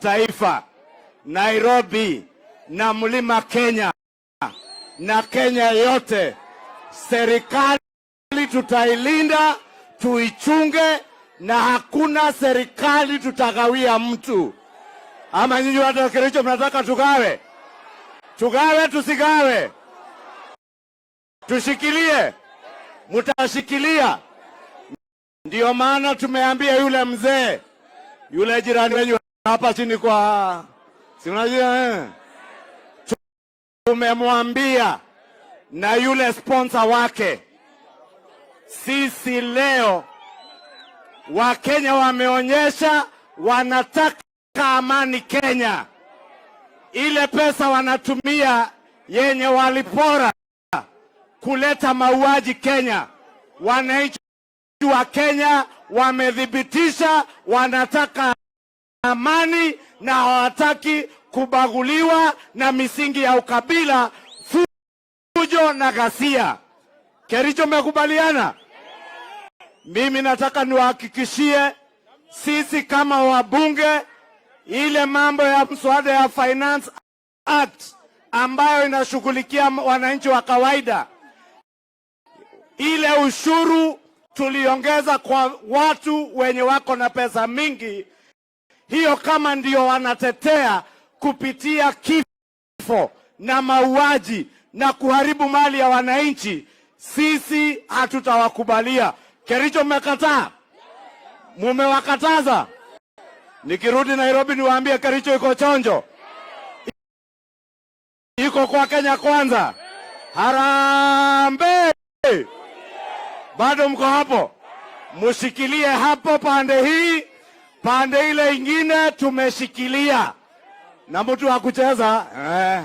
Taifa, Nairobi na Mlima Kenya na Kenya yote, serikali tutailinda, tuichunge, na hakuna serikali tutagawia mtu. Ama nyinyi watu wa Kericho mnataka tugawe? Tugawe tusigawe? Tushikilie? Mutashikilia? Ndiyo maana tumeambia yule mzee yule jirani wenyu hapa chini kwa, si unajua, eh? Tumemwambia na yule sponsor wake, sisi leo Wakenya wameonyesha wanataka amani Kenya. Ile pesa wanatumia yenye walipora kuleta mauaji Kenya, wananchi wa Kenya wamethibitisha wanataka amani na hawataki kubaguliwa na misingi ya ukabila, fujo na ghasia. Kericho, mmekubaliana? Mimi nataka niwahakikishie sisi kama wabunge, ile mambo ya mswada ya Finance Act ambayo inashughulikia wananchi wa kawaida, ile ushuru tuliongeza kwa watu wenye wako na pesa mingi, hiyo kama ndio wanatetea kupitia kifo na mauaji na kuharibu mali ya wananchi, sisi hatutawakubalia. Kericho mmekataa, mumewakataza. Nikirudi Nairobi niwaambie Kericho iko chonjo, iko kwa Kenya Kwanza. Harambee! Bado mko hapo, mushikilie hapo, pande hii, pande ile ingine tumeshikilia, na mtu wa kucheza, eh.